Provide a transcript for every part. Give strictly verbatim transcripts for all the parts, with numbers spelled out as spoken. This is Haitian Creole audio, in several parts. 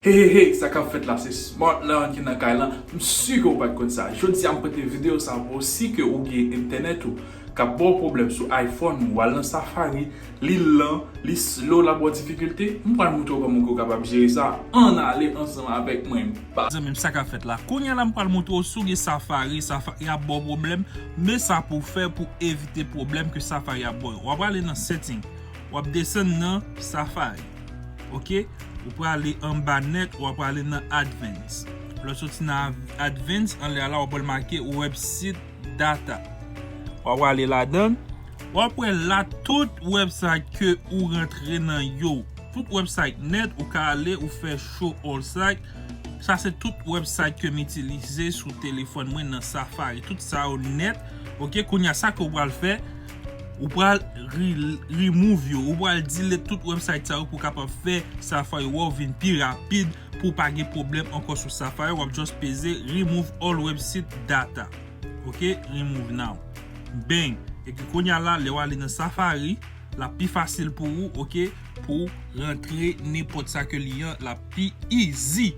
Hey, hey, hey, sa k ap fèt la, se Smart Lion ki nan kay lan. M si ke w pa t konn sa. Jodi a, m pote videyo sa pou ou. Si ke ou gen entènèt ou k ap ba w pwoblèm sou iPhone ou, w al nan Safari, li lan, li slow, l ap ba w difikilte, m pral montre w kòman ke w kapab jere sa. Ann ale ansanm avèk mwen. Ba- Zanmi m, sa k ap fèt la. Kounye a la, m pral montre w si w gen Safari, Safari ap ba w pwoblèm, men sa pou w fè pou evite pwoblèm ke Safari ap ba w yo. W ap ale nan setting, w ap desann nan Safari. Ok? Ou prale anba nèt, w ap prale nan Advanced. Lè w soti nan Advanced, anlè a la, w ap wè l make Website Data. W ap prale ladan, w ap wè la tout website ke ou rantre nan yo. Tout website nèt, ou ka ale, ou fè show all site. Sa se tout website ke m itilize sou telefòn mwen nan Safari. Tout sa yo nèt. Ok, kounye a sa ke w pral fè, ou pral re- remove yo. Ou pral delete tout website sa yo pou w kapab fè Safari wè w vin pi rapid, pou w pa gen pwoblèm ankò sou Safari. W ap just peze remove all website data. Ok, remove now. Bang! Epi kounye a la, lè w ale nan Safari, l ap pi fasil pou ou, ok, pou w rantre nenpòt sa ke li an, l ap pi easy.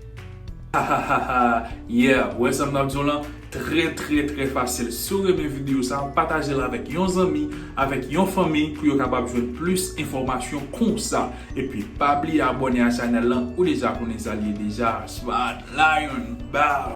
Yeah, wè sa m t ap di w lan, trè, trè, trè fasil. Si w renmen videyo sa, pataje l avèk yon zanmi, avèk yon fanmi, pou yo kapab jwenn plis enfòmasyon konsa. Epi, pa bliye abòne a chanèl lan, ou deja konnen sa l ye deja. Smart Lion, bow!